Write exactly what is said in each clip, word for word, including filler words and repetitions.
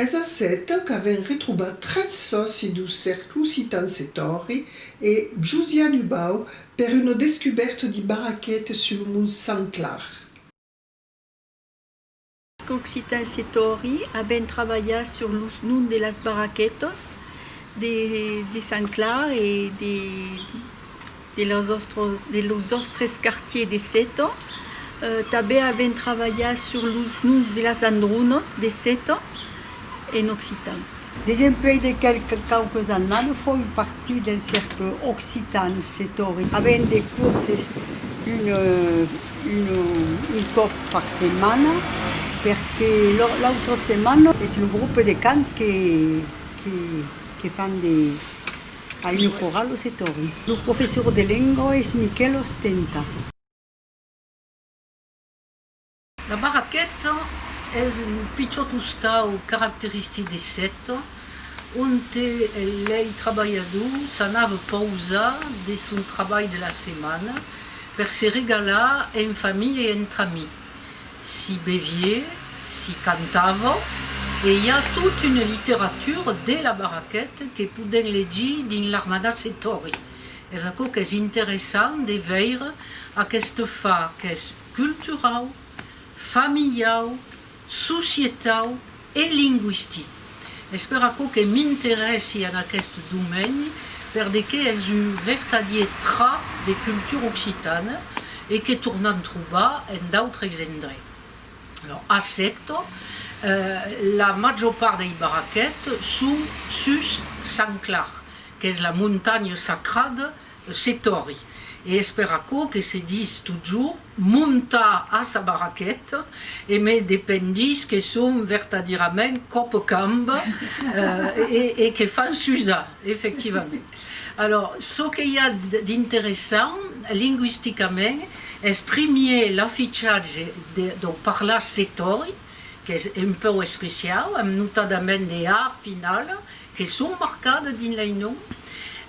Es a Seta qu'avèm retrobat tres sòcis deu Cercle Occitan Setòri e Josiane Ubau per una descubèrta de barraquetas sul Mont Sant Clar. Occitan Setòri, avèm trabalhat sur los noms de las barraquetas de, de Sant Clar e de, de los òstres, de los òstres quartièrs de Seta. Eh, tanben avèm trabalhat sur los noms de las andronas de Seta en occitan. Desempuèi de qualques, qualques annadas, fau partir del Cercle Occitan Setòri. Avèm de corses un, un, un còp per setmana, perque l'au-, l'autra setmana es lo grop de cant que, que, que fan de, a una corala Setòri. Lo professor de lenga es Miquèl Ostenta. La Barraqueta es un pichòt ostau caracteristic de Seta, onte lei trabalhadors s'anavan pausar de son trabalh de la setmana per se regalar en familha e entre amics. S'i beviá, s'i cantava, e i a tota una literatura de la Barraqueta que podèm legir dins l'armadan Setòri. Es aquò qu'es interessant de veire, aqueste fach qu'es culturau, familiau, societau e lingüistic. Es per aquò que m'interèssi en aqueste domeni, per de que es un vertadièr trat de cultura occitana e que tornam trobar en d'autres endrechs. Alòrs, a Seta, eh, la màger part dei barraquets son sus Sant Clar, qu'es la montanha sacrada Setòri. E es per aquò que se ditz totjorn montar a sa barraqueta, e me dependís que son vertadierament còp-e-camba, eh, e, e que fan susar, efectivament. Alòrs, çò que i a d-, d'interessant, lingüisticament, es primièr l'afichatge de, dau parlar Setòri, qu'es un pauc especiau, amb notadament de A finala, que son marcadas dins lei noms.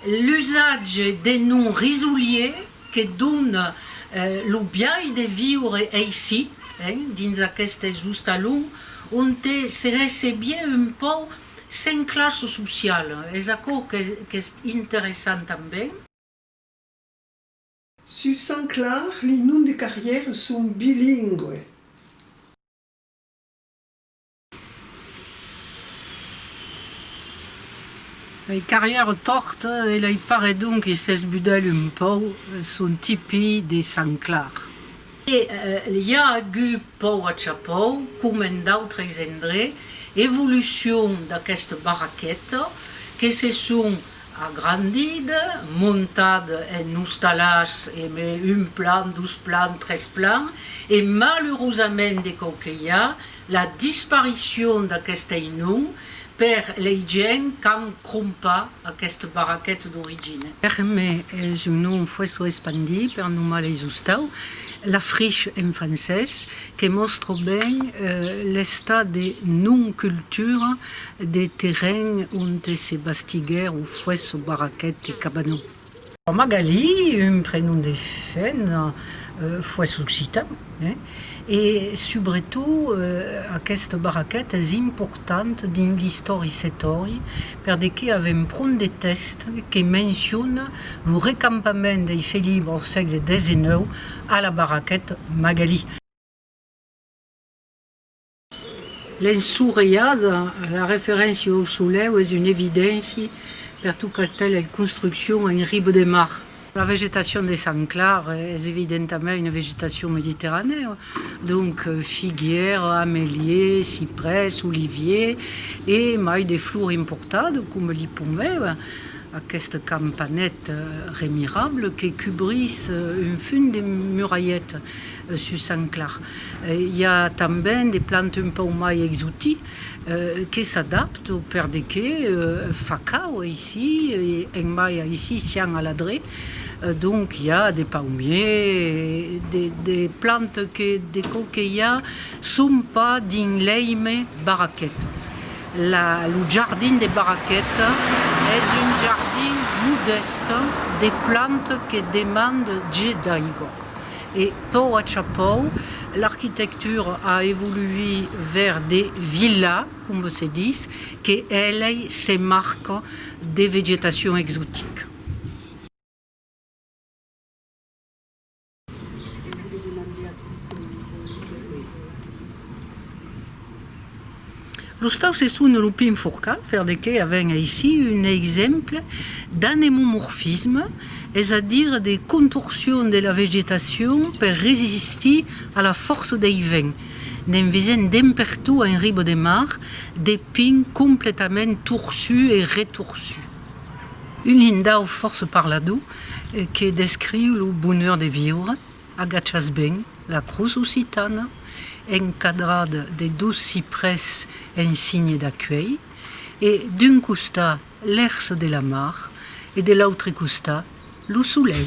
L'usatge de noms risolièrs que dona, eh, lo biais de viure aicí, eh, dins aquestes ostalons, onte se recebiá un pauc sens classa sociala. Es aquò que, qu'es interessant tanben. Sus Sant Clar, li noms de carrièras son bilingües. Lei carrièras tòrtas e lei paredons que s'esbudèlan un pauc son tipics de Sant Clar. E, eh, i a agut pauc a cha pauc, coma en d'autres endrechs, evolucion d'aquesta barraqueta que se son agrandida, montada en ostalàs emé un plan, dos plans, tres plans, e malurosament de còps que i a la disparicion d'aquestei noms per lei gents qu'an crompat aquesta barraqueta d'origina. Erme es un nom fòrça espandit per nomar leis ostaus, la friche en francés, que mòstra ben, eh, l'estat de non-cultura de terren onte se bastiguèron fòrça barraquets e cabanons. Magalí, un prenom de femna, eh, fòrça occitan, eh? E subretot, eh, aquesta barraqueta es important dins l'istòri Setòri, per de que avèm pron de tèxtes que menciona lo recampament dei felibres au sègle dètz-e-nòu a la barraqueta Magalí. L'ensorelhada, la referéncia au soleu es una evidéncia per tot aquel construccion en riba de mar. La vegetacion de Sant Clar es evidentament una vegetacion mediterranèa, donc, eh, figuièra, amelier, ciprès, olivier, e mai de flors importadas, coma li pomèu, eh, aqueste campanet, eh, remirable que cubrís, eh, un fum de muralhet, eh, sus Sant Clar. Eh, i a tanben de plantas un pauc mai exotic, eh, que s'adapta per de que, eh, fa caud aicí, e en mai aicí siam a l'adrech, eh, donc i a de paumiers, de, de plantas que de còps que i a son pas dins l'èime barraqueta. La, lo jardin de barraqueta es un jardin modèste de plantas que demanda ges d'aiga. E pauc a cha pauc, L'arquitectura a evoluït vers de villas, coma se ditz, que elei se marcan de vegetacion exotica. L'ostau se sona lo Pin Forcat per de qué avèm aicí un exemple d'anemomorfisme, es a dire de contorsion de la vegetacion per resistir a la fòrça dei vents. Ne'n vesèm d'en pertot en riba de mar, de pins completament torçuts e retorçuts. Un hindau fòrça parlador, eh, que descriu lo bonur de viure. Agachatz ben, la crotz occitana, encadrada de dos ciprès en signe d'acuelh, e d'un costat l'èrsa de la mar e de l'autre costat lo soleu,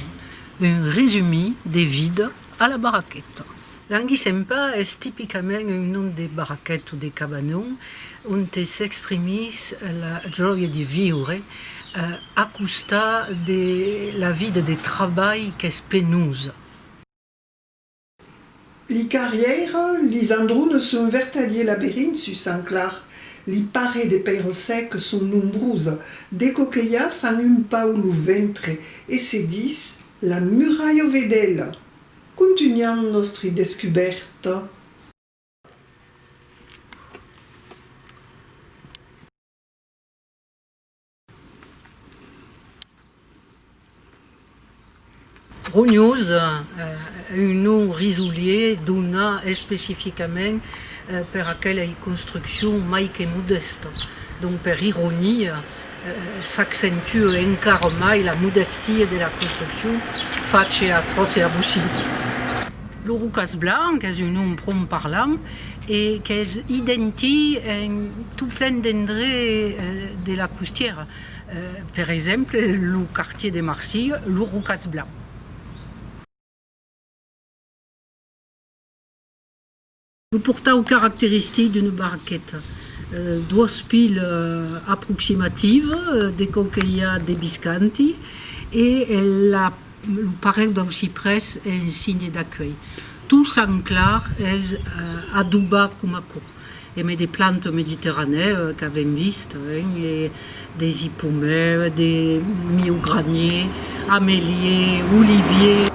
un resumit de vida a la barraqueta. Languissempàs es tipicament un nom de barraqueta o de cabanon onte s'exprimís la jòia de viure, eh, a costat de la vida de trabalh qu'es penosa. Li carrièiras, lis andronas son vertadiers labirints sus Sant Clar. Li parets de pèira sec son nombrosas, de còps que i a fan un pauc lo ventre e se ditz la muralha vedèla. Contunham nòstri descubèrta. Ronhosa, eh, un nom risolier donat especificament, eh, per aquelei construccions mai que modèstas. Donc, per ironia, eh, s'accentua encara mai la modèstia de la construccion facha a tròç e a bocin. Lo Rocàs Blanc es un nom pron parlant e qu'es identic en tot plen d'endrechs, eh, de la costièra. Eh, per exemple, lo quartièr de Marsilha, lo Rocàs Blanc. Lo portau caracteristic d'una barraqueta, eh, doas pilas, eh, aproximativas, eh, de còps que i a de biscantis, e, eh, la, lo pareu dau ciprès en signe d'acuelh. Tot Sant Clar es, eh, adobat coma aquò. Emé de plantas mediterranèas, eh, qu'avèm vist, eh, e de zipomèu, de miogranier, amelier, olivier,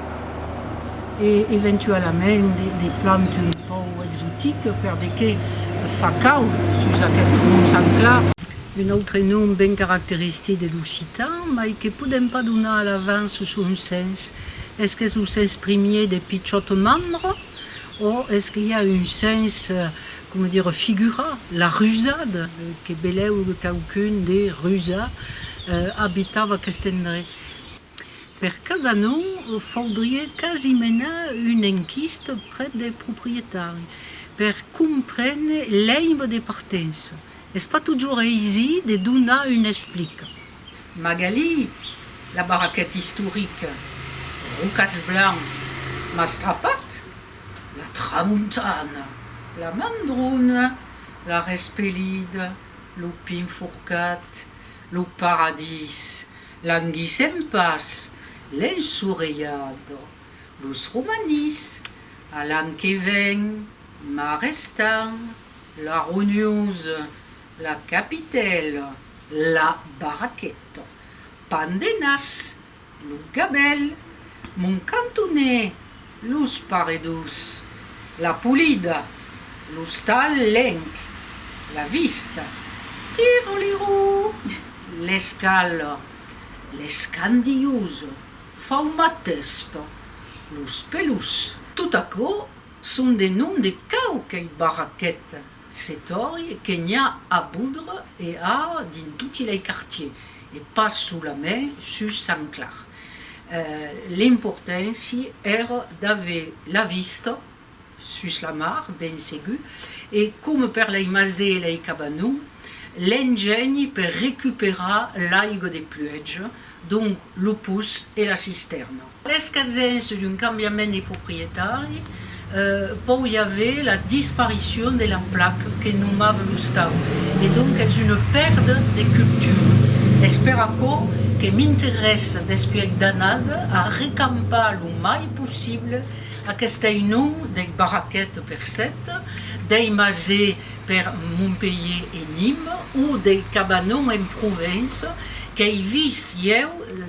e eventualament de, de plantas un pauc exoticas, per de qué fa caud sus aqueste mont Sant Clar. Un autre nom ben caracteristic de l'occitan, mai que podèm pas donar a l'avança son sens. Es qu'es lo sens primièr de pichòta mandra? O es que i a un sens, eh, coma dire, figurat, la rusada, eh, que belèu quauqu'un de Rusa, eh, abitava aqueste endrech? Per cada nom, faudriá quasi menar una enquista près del proprietari per comprene l'èime de partença. Es pas totjorn aisit de donar una explica. Magalí, la barraqueta istorica, Rocàs Blanc, Mas Trapat, la Tramontana, la Mandrona, la Respelida, lo Pin Forcat, lo Paradís, Languissempàs, l'Ensorelhada, los Romanís, a l'an que ven, Marestan, la Ronhosa, la Capitèla, la Barraqueta, Pan de Nas, lo Gabèl, Mont Cantoner, los Paredons, la Polida, l'Ostal Lenc, la Vista, Tiroliró, l'Escala, l'Escandilhosa, Faumatèsta, los Pelons. Tot aquò son de noms de quauquei barraquetas. Se torri que n'i a a Bodre e a dins toti lei quartiers, e pas solament sus Sant Clar. Eh, l'importància èra d'aver la vista sus la mar, ben segur, e coma per lei masés e lei cabanons, l'engèni per recuperar l'aiga de pluèja, donc lo potz e la cistèrna. L'escasença d'un cambiament de proprietari, eh, pòu i aver la disparicion de la placa que nomava l'ostau, e donc es una pèrda de cultura. Es per aquò Que m'interèssa despuèi d'annadas a recampar lo mai possible aqueste nom dei barraquets per sèt, dei masés per Montpelhièr e Nimes o dei cabanons en Provença, qu'èi vist ieu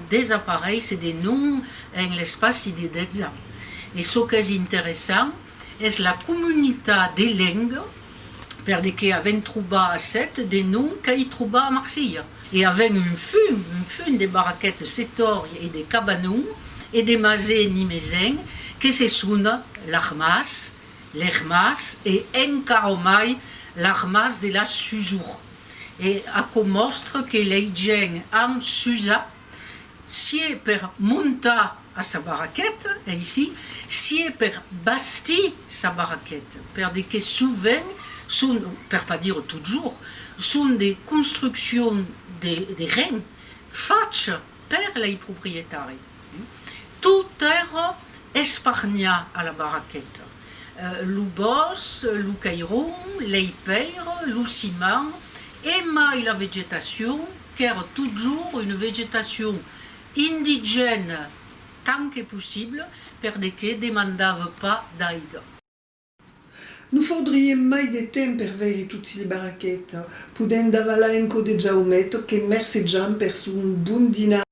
desaparéisser de nom en l'espaci de dètz ans. E çò qu'es interessant es la comunitat de lenga, per de que avèm trobat a sèt de nom qu'èi trobat a Marselha. E avèm un fum, un fum de barraquets setòri e de cabanons e de masés nimesens que se sona l'Armàs, l'Ermàs e encara mai l'Armàs de la Susor. E aquò mòstra que lei gents an susat sié per montar a sa barraqueta, aicí, sié per bastir sa barraqueta, per de que sovent son, per pas dire totjorn, son de construccions de, de ren fachas per lei proprietaris. Tot èra esparnhat a la barraqueta. Eh, lo bòsc, lo cairon, lei pèiras, lo ciment, e mai la vegetacion, qu'èra totjorn una vegetacion indigèna tant que possible, per de que demandava pas d'aiga. Nos faudriá mai de temps per veire totis li barraquets. Podèm davalar un còp de jaumet que mercejam per son bon dinar.